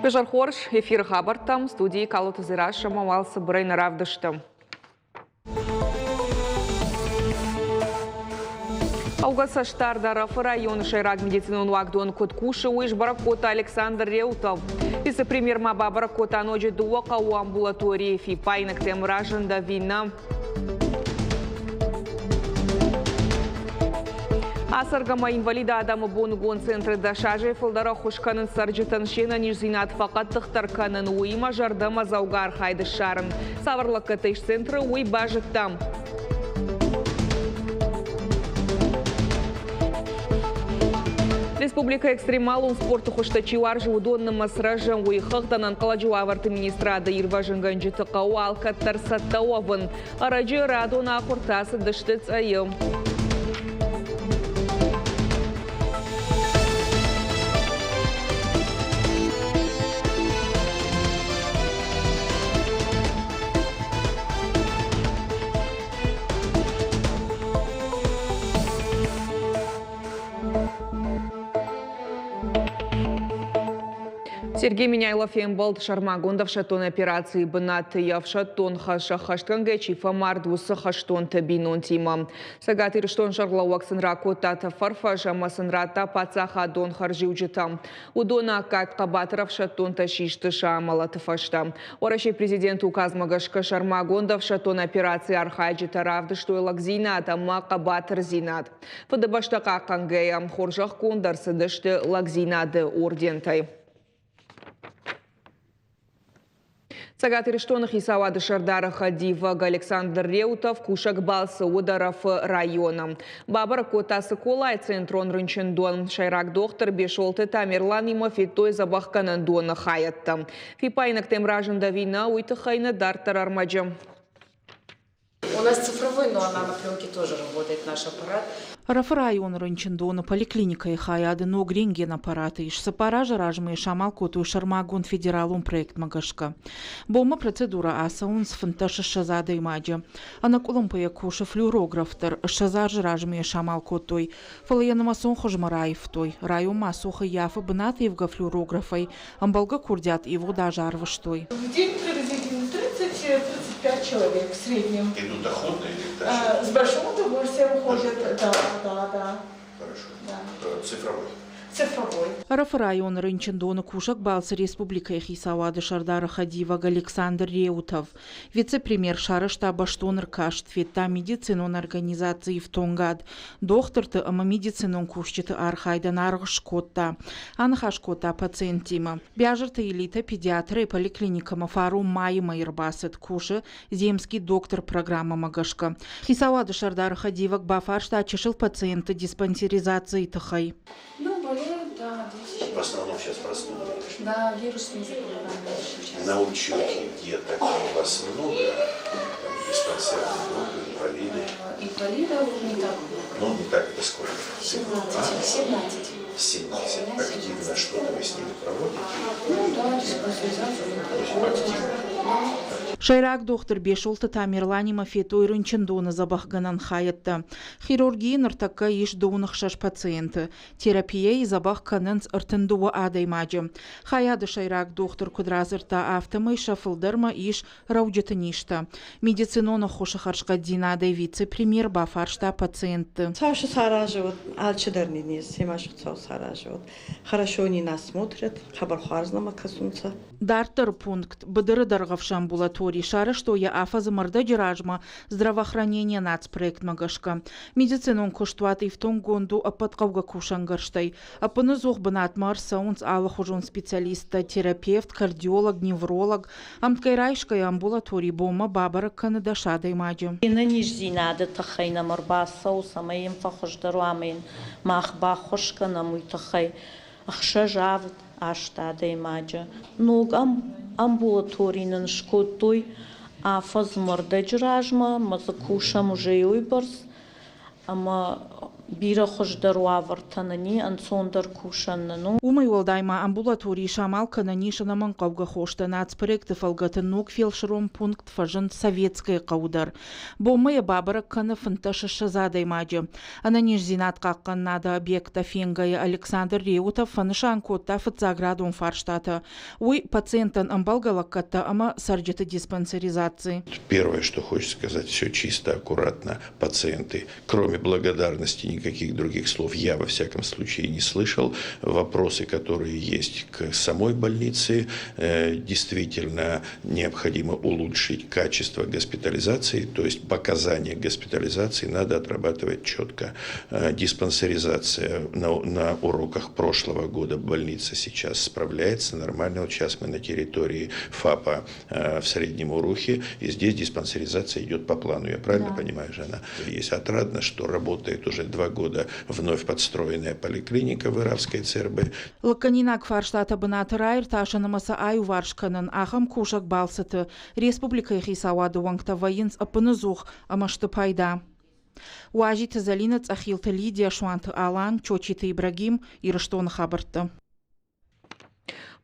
Изӕр хорз, эфиры хабӕрттӕм студийы Калоты Дзерассӕ ӕмӕ уал цыбырӕй нӕ равдысты. Хъӕугӕ цӕстдард Ӕрӕфы районы сӕйраг медицинон уагдон куыд кусы, уый сбӕрӕг кодта Александр Реутов. Вице-премьер ма бабӕрӕг кодта ноджы дыууӕ хъӕуы амбулаторийы фиппаинӕгтӕм разынд ӕви нӕ. Ацӕргӕ ӕмӕ инвалид адӕмы боныгон центры дӕсазӕй фылдӕр ӕххуыс кӕнынц цӕрджытӕн се нӕниздзинад фӕхъӕддыхдӕр кӕнын, уыимӕ зӕрдӕмӕдзӕугӕ архайд ссарын. Цавӕр лӕггӕдтӕ ис центры, уый базыдтам. Республикӕ экстремалон спорты хуызтӕ чи уарзы, уыдон нымӕц рӕзы. Уый хыгъд ӕнӕнхъӕлӕджы уавӕрты министрады ирвӕзынгӕнджыты хъӕуы алкӕддӕр цӕттӕ уӕвын. Ӕрӕджы радон ахуыртӕ ацыдысты Цъӕйы. Сергей Меняйло фембӕлд сӕрмагонд ӕфсӕддон операцийы бынаты йӕ ӕфсӕддон хӕс ӕххӕстгӕнгӕ чи фӕмард, уыцы хӕстонты бинонтимӕ. Цӕгат Ирыстон сӕргълӕууӕг сын ракодта тӕфӕрфӕс ӕмӕ сын радта паддзахадон хӕрзиуджытӕ. Уыдоны аккаг хъӕбатыр ӕфсӕддонтӕ систы сӕ амӕлӕты фӕстӕ. Уӕрӕсейы президенты указмӕ гӕсгӕ сӕрмагонд ӕфсӕддон операцийы архайджытӕ равдыстой лӕгдзинад ӕмӕ хъӕбатырдзинад. Фыдыбӕстӕ хъахъхъӕнгӕйӕ хорзӕхгонд ӕрцыдысты лӕгдзинады ордентӕй. Цӕгат Ирыстоны хицауады сӕрдары хӕдивӕг Александр Реутов кусӕг балцы уыд Ӕрӕфы районы. Бабӕрӕг кодта Цыколайы центрон рынчындон. Сӕйраг дохтыр Бесолты Тамерланимӕ федтой дзӕбӕхгӕнӕндоны хайӕдтӕ. Фиппаинӕгтӕм разынд ӕви нӕ, уый тыххӕй нӕ дарддӕр ӕрмӕджы. У нас цифровой, но она на пленке тоже работает, наш аппарат. Ӕрӕфы районы рынчындоны поликлиникӕйы хайады ног рентген-аппарат ис. Цыппар азы размӕ самал кодтой сӕрмагонд федералон проектмӕ гӕсгӕ. Бонмӕ процедурӕ ацӕуынц 25 адӕймаджы. Ӕнӕкъуылымпыйӕ кусы флюорограф дӕр 20 азы размӕ самал кодтой, фӕлӕ йӕ нымӕцон хуызмӕ раивтой. Районмӕ цух ӕййафы бынативгӕ флюорографӕй ӕмбӕлгӕ курдиат ивгъуыд аз арвыстой. В день приблизительно 30-35 человек в среднем. Идут охотно или тащат? С большим удовольствием ходят, да, да, да. Хорошо. Да. Цифровой? Цифровой. Ӕрӕфы районы рынчындоны кусӕг балцы республикӕйы хицауады сӕрдары хӕдивӕг Александр Реутов. Вице-премьер сарӕзта бӕстон ӕркаст, федта медицинон организацийы ифтонгад, дохтырты ӕмӕ медицинон кусджыты архайдӕн аргъ скодта. Аныхас кодта пациенттимӕ. Биазырты Елитӕ педиатрӕй поликлиникӕмӕ фарон майы мӕй ӕрбацыд, кусы Земский доктор программӕмӕ гӕсгӕ. Хицауады сӕрдары хӕдивӕг бафарста чысыл пациентты диспансеризацийы тыххӕй. Ну, болеют, да. В основном сейчас простуды. Да, вирусные заболевания сейчас. На учете деток у вас много? Там диспансерные группы, инвалиды? Инвалидов не так много. Ну, не так это сколько? 17. А? 17. 17. Активно что-то вы с ними проводите? Ну да, диспансеризацию. То есть активно. Сӕйраг дохтыр Бесолты Тамерланимӕ федтой рынчындоны дзӕбӕхгӕнӕн хайӕдтӕ. Хирургийы ныртӕккӕ ис дыууын ӕхсӕз пациенты. Терапийӕйы дзӕбӕх кӕнынц 32 адӕймаджы. Хайады сӕйраг дохтыр куыд радзырдта, афтӕмӕй сӕ фылдӕрмӕ ис рӕуджыты низтӕ. Медицинон ӕххуысы хӕрзхъӕддзинадӕй вице-премьер бафарста пациентты. Саша саразы алчидӕр нин ес, семашхъцау саразы. Хорошо они нас смотрят, хабар хуарз нӕмӕ кӕсунцӕ. Дарддӕры пункт Быдыры дӕргъӕвсы амбулатори сарӕзтой йӕ афӕдзы мӕрдӕджы размӕ здравоохранение нацпроектмӕ гӕсгӕ. Медицинон куыстуат ифтонггонд у ӕппӕт хъӕугӕ кусӕнгӕрзтӕй. Ӕппынӕдзух бынатмӕ ӕрцӕуынц алыхуызон специалисттӕ, терапевт, кардиолог, невролог. Ӕмткӕй райсгӕйӕ амбулатори бонмӕ бабӕрӕг кӕны дӕс адӕймаджы. Ӕнӕниздзинады тыххӕй нӕм ӕрбацӕуы, цӕмӕй йын фӕхуыздӕр уа ӕмӕ йын мах баххуыс кӕнӕм, уый тыххӕй ӕхсӕз-авд аст адӕймаджы. Ног амбулатори нын скодтой афӕдзмӕ рдӕджы размӕ ӕмӕ дзы кусӕм уже уыйбӕрц ӕмӕ Бирӕ хуыздӕр уавӕртӕ нын и, ӕнцондӕр кусӕн нын у. Уымӕй уӕлдай ма амбулаторийы самал кӕнӕн ис ӕнӕмӕнгхъӕугӕ хостӕ. Нацпроекты фӕлгӕты ног фелсырон пункт фӕзынд Советское хъӕуы дӕр. Бонмӕ йӕ бабӕрӕг кӕны 25 адӕймаджы. Ӕнӕниздзинад хъахъхъӕнынады объекттӕ фенгӕйӕ Александр Реутов фӕнысан кодта фыццаградон фарстатӕ. Уый пациенттӕн ӕмбӕлгӕ лӕггӕдтӕ ӕмӕ цӕрджыты диспансеризаци. Первое, что хочется сказать, все чисто, аккуратно. Пациенты, кроме благодарности, никаких других слов я, во всяком случае, не слышал. Вопросы, которые есть к самой больнице, действительно необходимо улучшить качество госпитализации, то есть показания госпитализации надо отрабатывать четко. Диспансеризация на уроках прошлого года больница сейчас справляется нормально. Вот сейчас мы на территории ФАПа в Среднем Урухе, и здесь диспансеризация идет по плану. Я правильно понимаю, Жанна? Есть отрадно, что работает уже 2 года вновь подстроенная поликлиника в Ыравской ЦРБ. Лыггӕнинаг фарстатӕ бынаты раиртасын ӕмӕ сӕ аиуварс кӕнын ахӕм кусӕг балцыты республикӕйы хицауады уӕнгтӕ вӕййынц ӕппынӕдзух ӕмӕ сты пайда. Уазиты Зӕлинӕ, Цъӕхилты Лидия, Суанты Алан, Чочиты Ибрагим, Ирыстоны хабӕрттӕ.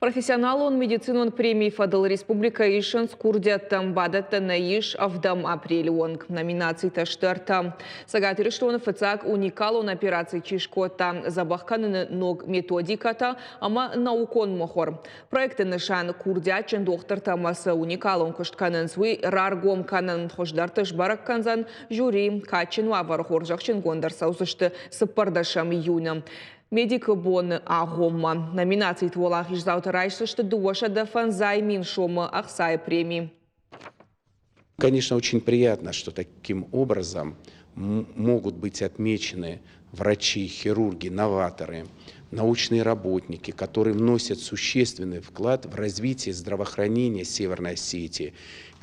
Профессионалон медицинон премийы фӕдыл республикӕйы исынц курдиӕттӕм бадӕттӕн нӕ ис 7 апрелы онг. Номинацитӕ сты ӕртӕ. Цӕгат Ирыстоны фыццаг уникалон операци чи скодта, дзӕбӕх кӕныны ног методикӕтӕ ӕмӕ наукон мыхуыр. Проекты нысан курдиатджын дохтыртӕ ӕмӕ цы уникалон куыст кӕнынц, уый раргом кӕнын. Хуыздӕрты сбӕрӕг кӕндзӕн жюри. Кадджын уавӕры хорзӕхджынгонд ӕрцӕудзысты 14 июны. Медикы боны агъоммӕ номинациты уӕлахиздзаутӕ райсдзысты 205 000 сомы ӕхцайы преми. Конечно, очень приятно, что таким образом могут быть отмечены врачи, хирурги, новаторы, научные работники, которые вносят существенный вклад в развитие здравоохранения Северной Осетии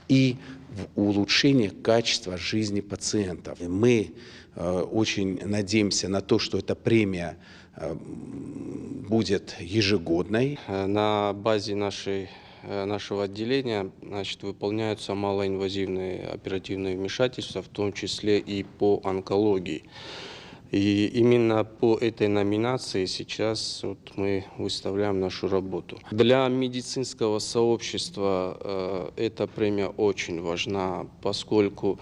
и в улучшение качества жизни пациентов. Мы очень надеемся на то, что эта премия будет ежегодной. На базе нашего отделения, значит, выполняются малоинвазивные оперативные вмешательства, в том числе и по онкологии. И именно по этой номинации сейчас вот мы выставляем нашу работу. Для медицинского сообщества эта премия очень важна, поскольку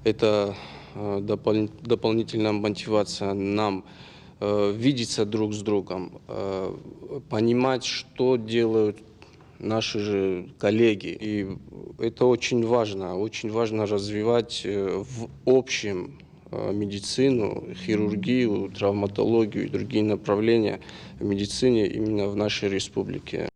это дополнительная мотивация нам видеться друг с другом, понимать, что делают наши же коллеги. И это очень важно развивать в общем медицину, хирургию, травматологию и другие направления в медицине именно в нашей республике.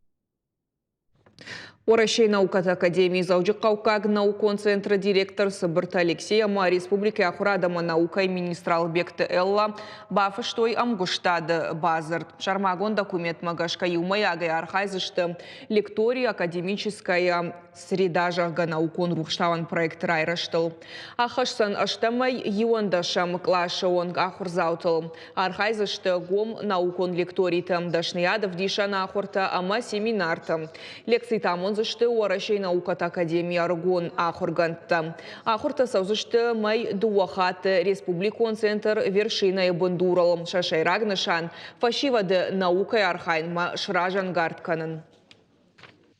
Уӕрӕсейы наукӕты академийы Дзӕуджыхъӕуккаг наукон центры директор Цыбырты Алексей ӕмӕ республикӕйы ахуырад ӕмӕ наукӕйы министр Албегты Элла бафыстой ӕмгуыстады бадзырд. Сӕрмагонд документмӕ гӕсгӕ иумӕйагӕй архайдзысты лекторий «Академическая среда», зӕгъгӕ, наукон рухстауӕн проект райрӕзтыл. Ахӕсдзӕн ӕстӕмӕй 11-ӕм къласы онг ахуырдзаутыл. Архайдзысты гом наукон лекториты, дӕсныйад ӕвдисӕн ахуыртӕ ӕмӕ семинарты. Лекцитӕ амондзысты Уӕрӕсейы наукӕты академийы ӕрыгон ахуыргӕндтӕ. Ахуыртӕ цӕудзысты мӕй дыууӕ хатты республикон центр «Вершина-йы бындурыл. Сӕ сӕйраг нысан – фӕсивӕды наукӕйы архайынмӕ сразӕнгард кӕнын.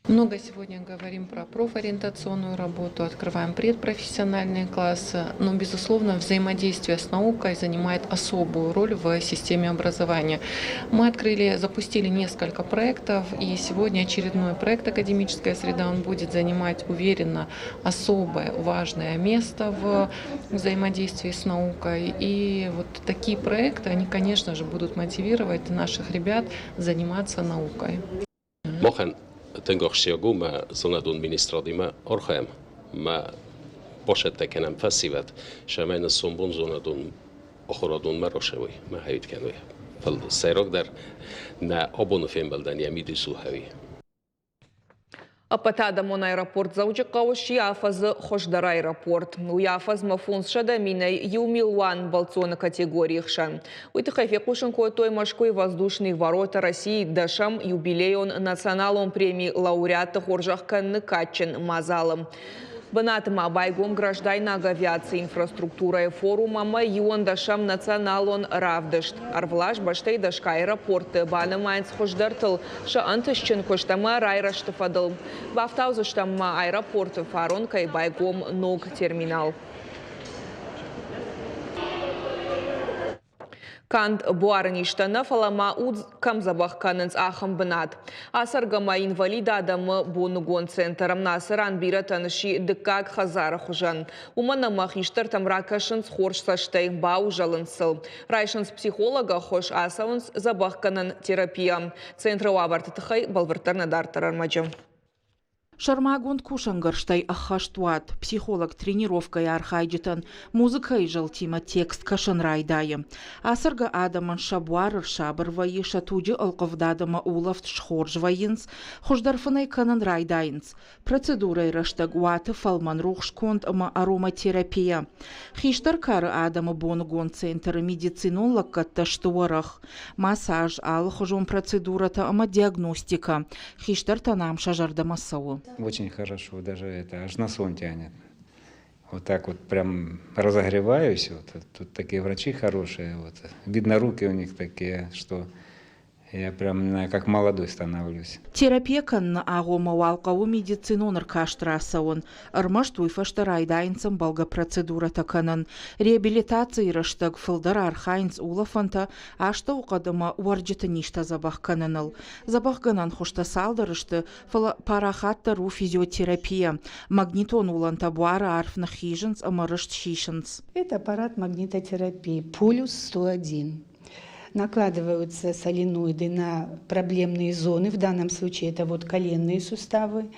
Много сегодня говорим про профориентационную работу, открываем предпрофессиональные классы, но, безусловно, взаимодействие с наукой занимает особую роль в системе образования. Мы открыли, запустили несколько проектов, и сегодня очередной проект «Академическая среда», он будет занимать уверенно особое важное место в взаимодействии с наукой. И вот такие проекты, они, конечно же, будут мотивировать наших ребят заниматься наукой. Махӕн тынг ахсджиаг у мӕ зонадон министрадимӕ архайӕм мӕ бацӕттӕ кӕнӕм фӕсивӕд, цӕмӕй нӕ сомбон зонадон ахуырадонмӕ рацӕуой, мӕ хайад кӕной. Фӕлӕ сӕйрагдӕр нӕ абоны фембӕлдӕн йӕ мидис у хӕуи. Ӕппӕтадӕмон аэропорт Дзӕуджыхъӕуы сси афӕдзы хуыздӕр аэропорт. Уый афӕдзмӕ 500 000-ӕй 1 милуан бӕлццоны категорийы хсӕн. Уый тыххӕй фехъусын кодтой Мӕскуыйы «Воздушные ворота России» дӕсӕм юбилейон националон премийы лауреатты хорзӕх кӕныны кадджын мадзалы. Бынаты ма байгом граждайнаг авиацийы инфраструктурӕйы форум ӕмӕ иуӕндӕсӕм националон равдыст. Ӕрвылаз бӕстӕйы дӕсгай аэропортты банымайынц хуыздӕртыл сӕ ӕнтыстджын куыст ӕмӕ райрӕзты фӕдыл. Бафтаудзыстӕм ма аэропорты фарон кӕй байгом ног терминал. Канд буары низтӕ нӕ, фӕлӕ ма уд кӕм дзӕбӕх кӕнынц, ахӕм бынат. Ацӕргӕ ма инвалид адӕмы боныгон центр ацы ран бирӕтӕн сси дыккаг хӕдзары хуызӕн. Уымӕн ӕмӕ хистӕртӕм ракӕсынц хорз цӕстӕй, баузӕлынц сыл. Райсынц психологы ӕххуыс, ацӕуынц дзӕбӕхгӕнӕн терапийӕ. Центры уавӕрты тыххӕй бӕлвырддӕр нӕ дарддӕр ӕрмӕджы. Сӕрмагонд кусӕнгӕрзтӕй ӕххӕст уат психолог тренировкӕйы архайджытӕн музыкӕйы зӕлтимӕ текст кӕсын райдайы. Ацӕргӕ адӕмӕн сӕ буар ӕрсабыр вӕййы, сӕ туджы ӕлхъывдад ӕмӕ улӕфт схорз вӕййынц, хуыздӕр фынӕй кӕнын райдайынц. Процедурӕйы рӕстӕг уаты фӕлмӕн рухс конд ӕмӕ ароматерапия. Хистӕр кары адӕмы боныгон центры медицинон лӕггӕдтӕ сты уӕрӕх. Массаж, алыхуызон процедурӕтӕ ӕмӕ диагностикӕ. Хистӕртӕн ам сӕ зӕрдӕмӕ цӕуы. Очень хорошо, даже это аж на сон тянет. Вот так вот прям разогреваюсь. Вот, тут такие врачи хорошие. Вот. Видно, руки у них такие, что я прям, не знаю, как молодой становлюсь. Терапия кӕныны агъоммӕ уал хъӕуы медицинон ӕркаст рацӕуын. Ӕрмӕст уый фӕстӕ райдайынц ӕмбӕлгӕ процедурӕтӕ кӕнын. Реабилитацийы рӕстӕг фылдӕр архайынц улӕфӕнтӕ, астӕуыхъӕд ӕмӕ уӕрджыты низтӕ дзӕбӕх кӕныныл. Дзӕбӕхгӕнӕн хуызтӕ цалдӕр сты, фӕлӕ парахатдӕр у физиотерапия. Магнитон уылӕнтӕ буары арф ныххизынц ӕмӕ рыст сисынц. Это аппарат магнитотерапии «Полюс 101». Накладываются соленоиды на проблемные зоны, в данном случае это вот коленные суставы.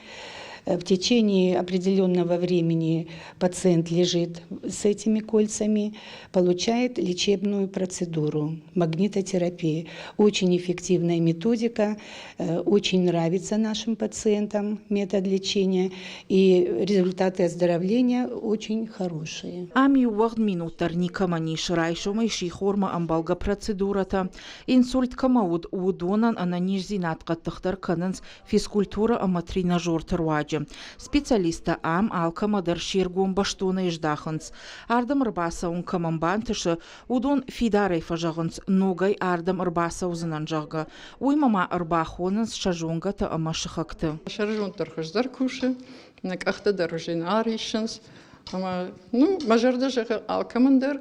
В течение определенного времени пациент лежит с этими кольцами, получает лечебную процедуру магнитотерапии. Очень эффективная методика, очень нравится нашим пациентам метод лечения, и результаты оздоровления очень хорошие. Ам иу уӕгъд минут дӕр никӕмӕн ис райсомӕй сихормӕ ӕмбӕлгӕ процедурӕтӕ. Инсульт кӕмӕ уыд, уыдонӕн ӕнӕниздзинад хъӕддыхдӕр кӕнынц физкультурӕ ӕмӕ тренажерты руаджы. Специалисттӕ ам алкӕмӕ дӕр се ргом бӕстонӕй здахынц. Ардӕм ӕрбацӕуын кӕмӕн бантысы, уыдон фидарӕй фӕзӕгъынц, ногӕй ардӕм ӕрбацӕудзынӕн, зӕгъгӕ. Уыимӕ ма ӕрбахонынц сӕ зонгӕтӕ ӕмӕ сыхӕгты. Сӕрызонд дӕр хуыздӕр кусы, нӕ къӕхтӕ дӕр уже нал риссынц. Ӕмӕ ну, мӕ зӕрдӕ зӕгъы алкӕмӕн дӕр,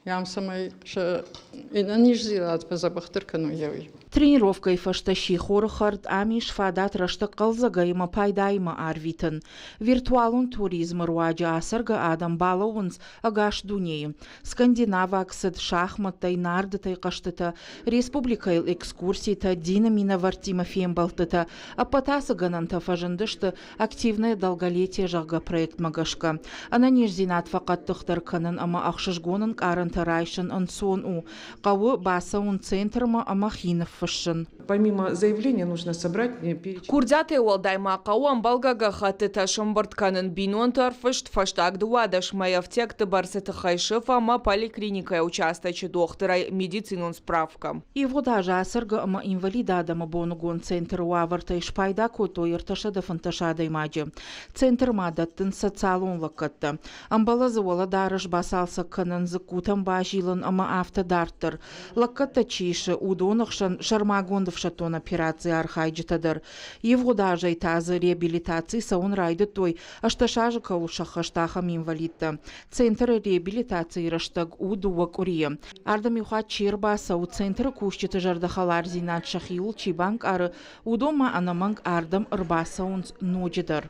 ям цӕмӕй сӕ ӕнӕниздзинад фӕдзӕбӕхдӕр кӕной, уый. Тренировкӕйы фӕстӕ сихоры хӕрд ам ис фадат рӕстӕг хъӕлдзӕгӕй ӕмӕ пайдаимӕ арвитын. Виртуалон туризмы руаджы ацӕргӕ адӕм балӕууынц ӕгас дунейы. Скандинаваг цыд, шахматтӕй, нардытӕй хъӕзтытӕ, республикӕйыл экскурситӕ, дины минӕвӕрттимӕ фембӕлдтытӕ ӕппӕт ацы гӕнӕнтӕ фӕзындысты «Активное долголетие» зӕгъгӕ проектмӕ гӕсгӕ. Ӕнӕниздзинад фӕхъӕддыхдӕр кӕнын ӕмӕ ӕхсызгон ӕнкъарӕнтӕ райсын ӕнцон у. Хъӕуы бацӕуын центрмӕ ӕмӕ хи ныффыссын. Помимо заявления нужно собрать перечень. Курдиатӕй уӕлдай ма хъӕуы ӕмбӕлгӕ гӕххӕттытӕ сӕмбырд кӕнын бинонты ӕрфыст фӕстаг 12 мӕй ӕфтиӕгты бӕрцы тыххӕй сыф ӕмӕ поликлиникӕйы участочы дохтырӕй медицинон справкӕ. Ивгъуыд азы ацӕргӕ ӕмӕ инвалид адӕмы боныгон центры уавӕртӕй спайда кодтой 315 адӕймаджы. Центрмӕ дӕттынц социалон лӕггӕдтӕ. Ӕмбӕлы дзы уӕлӕдарӕс бацалцӕг кӕнын, дзыккутӕм базилын ӕмӕ афтӕ дарддӕр. Лӕггӕдтӕ чи исы, уыдоны хсӕн сӕрмагонд ӕфсӕддон операцийы архайджытӕ дӕр. Ивгъуыд азӕй та дзы реабилитаци цӕуын райдыдтой, 18 азы кӕуыл сӕххӕст, ахӕм инвалидтӕ. Центры реабилитацийы рӕстӕг у дыууӕ къуырийы. Ардӕм иу хатт чи ӕрбацӕуы, центры кусджыты зӕрдӕхӕлардзинад сӕхиуыл чи банкъары, уыдон ма ӕнӕмӕнг ардӕм ӕрбацӕуынц ноджыдӕр.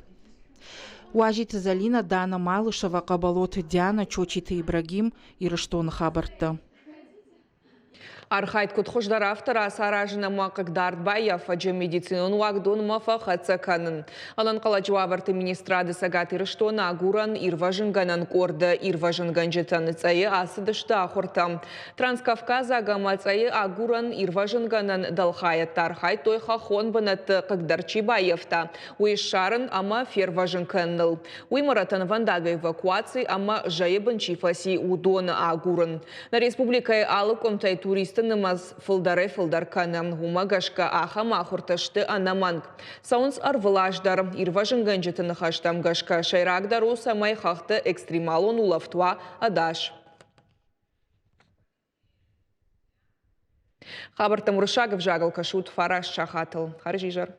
Уазиты Зӕлинӕ, Дана Малышева, Хъӕбӕлоты Диана, Чочиты Ибрагим, Ирыстоны хабӕрттӕ. Архайд куыд хуыздӕр, афтӕ рацаразын ӕмӕ хъыгдард баййафӕджы медицинон уагдонмӕ фӕхӕццӕ кӕнын. Ӕнӕнхъӕлӕджы уавӕрты министрады Цӕгат Ирыстоны агурӕн ирвӕзынгӕнӕн къорды ирвӕзынгӕнджытӕн Цъӕйы ацыдысты ахуыртӕ. Транскавказаг ӕмӕ Цъӕйы агурӕн ирвӕзынгӕнӕн дӕлхайӕдтӕ архайдтой хӕххон бынӕтты хъыгдӕр чи баййӕфта, уый ссарын ӕмӕ фервӕзын кӕныныл. Уый рӕтӕнвӕндаг эвакуаци ӕмӕ зӕйы бын чи фӕци, уыдоны агурын. Нӕ республикӕйы алы къуымтӕй туристты туристты нымӕц фылдӕрӕй-фылдӕр кӕны. Уымӕ гӕсгӕ ахӕм ахуыртӕ сты ӕнӕмӕнг. Цӕуынц ӕрвылаз дӕр. Ирвӕзынгӕнджыты ныхӕстӕм гӕсгӕ сӕйрагдӕр у, цӕмӕй хӕхты экстремалон улӕфт уа ӕдас. Хабӕрттӕм уырыссаг ӕвзагыл кӕсут фараст сахатыл. Хӕрзизӕр.